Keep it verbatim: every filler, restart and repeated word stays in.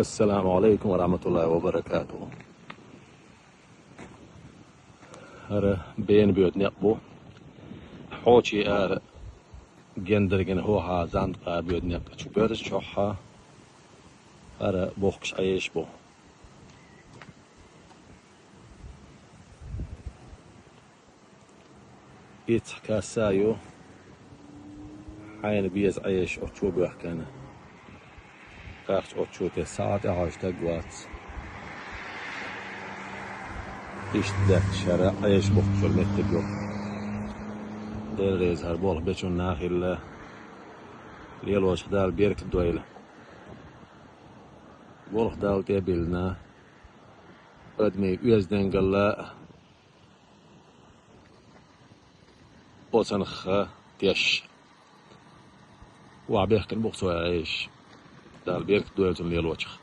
Ассаламу Ӏалайкум ва рахьматуллахӀи ва баракатухӀ. ХӀара бена боьду некъ бу. Хьочий ара гендаргина хӀоха занта кхаба боьду некъ чу берза чохьа. ХӀара бохкаш Ӏеш бу. Ицхьа касса ю, хьайна беза Ӏеш оцу чу боьхкана. Кхахча оцу чу те сагӀа тӀехьожа стаг вац. Иштта даьтташ хӀара Ӏеш бохкучуьра меттиг ю. Дела реза хӀара болх бечунна а хилла, лелочух Дала беркат дойла. Болх Дала тӀе а биллина, адамий оьздангалла а, оцунах деш. Ваха бехкан бу-кх цо Ӏеш. Дала беркат дойла цунна лелочух.